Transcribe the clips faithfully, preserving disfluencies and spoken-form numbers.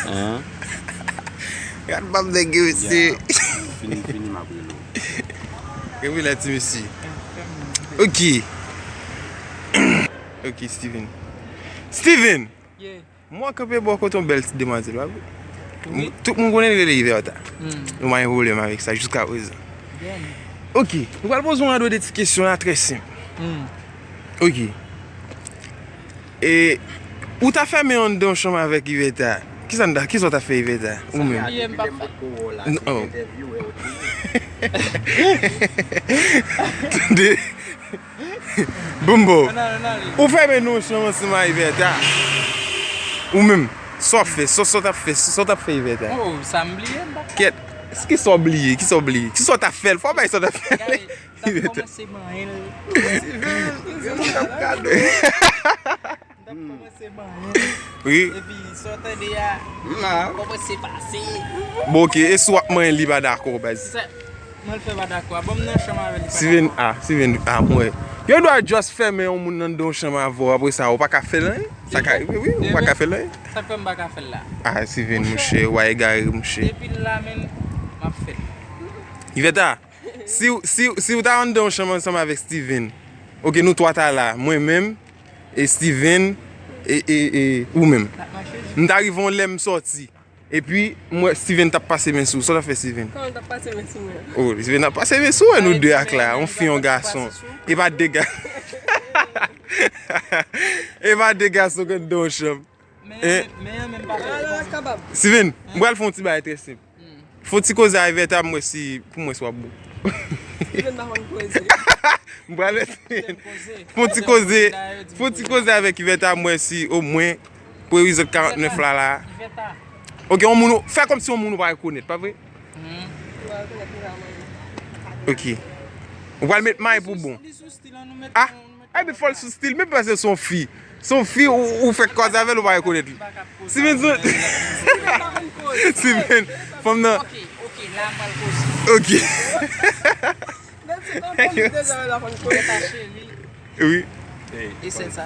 Hein? Gad bab nèg yo, mesye. Fini, fini, m ap rele w. Revele ti mesye. Ok. Ok, Steven. Steven! Yeah. Mwen kanpe bò kote yon bèl ti demwazèl, pa vre? Wi. Tout moun konnen l rele Yvertha. Hmm. Nou pa gen pwoblèm avèk sa jiska prezan. Bien. Ok, nou pral poze yon rado de ti kesyon la, trè senp. Hmm. Ok. E, ou ta fèmen anndan yon chanm avèk Yvertha? Kisa n ta, kisa w ta fè Yvertha? Ou menm? Bliye m pa fè. Non. Tande? Bumbo. Ann ale, ann ale. Ou fèmen nan yon chanm ansanm ak Yvertha? Ou menm? Sa w ap fè? Sa, sa w t ap fè? Sa w t ap fè Yvertha? Oh, sa m bliye, m pa. Kèt. Kisa w bliye? Kisa w bliye? Kisa w t ap fè l? Fò w bay sa w t ap fè l. Gade, m t ap kòmanse manyen l. M t ap kòmanse manyen l. Wi. Epi, sa w tande a, kòmanse pase. Bon, ok, e si w ap manyen l, li pa dakò, baz? Sa, mwen l fè pa dakò. Bon, m nan chanm avè l, li pa dakò. Steven, ah, Steven, ah, mwen. Yo dwa just fèmen yon moun anndan yon chanm avè w, apre sa, ou pa ka fè l anyen. Sa ka rive, wi, ou pa ka fè l anyen. Sa k fè m pa ka fè l la? Ah, Steven, monchè, w a egare, monchè. Depi l la menm, m ap fè l. Yvertha, si, si, si w ta anndan yon chanm ansanm avèk Steven, ok, nou twa ta la, mwen menm, e Steven, e, e, e ou menm. M ta rive yon lè m sòti. Epi, m wè Steven t ap pase men sou ou. Sa w t ap fè Steven? Kòman l t ap pase men sou mwen? Oh, Steven t ap pase men sou ou, nou de ak la. Yon fi, yon gason. E pa de ga-, e pa de gason k anndan yon chanm. Men, men, men, men, pa fè. Steven, m pral fè yon ti bagay trè senp. Fè yon ti koze a Yvertha, m wè si, pou m wè si w ap bon. Steven pa konn koze. M pral fè yon ti koze. Fè yon ti koze avèk Yvertha, m wè si omwen pou epizòd karant nèf la, la. Ok, yon moun ou, fè kòmsi yon moun ou pa rekonèt, pa vre? Ok. Ou pral met may pou bon. Ah, ebyen fò l sou stil, men paske se yon fi. Se yon fi, ou, ou fè kòz avè l, ou pa rekonèt li. Steven, Steven, fanm nan. Ok, ok, la m pral koze. Ok. Wi. E sèn sa.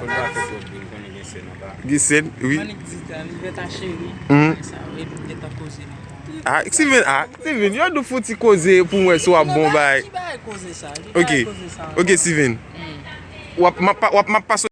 Gen sèn, wi. Manik di tan, li vèt a cheri. Mhm. Sa, e nou gentan koze nan tan. Ah, Steven, ah, Steven, yo di w fouti koze pou mwen si w ap bon bay. Ki bagay koze sa? Ki bagay koze sa? Ok, Steven. W ap, m ap pa, w ap, m ap pa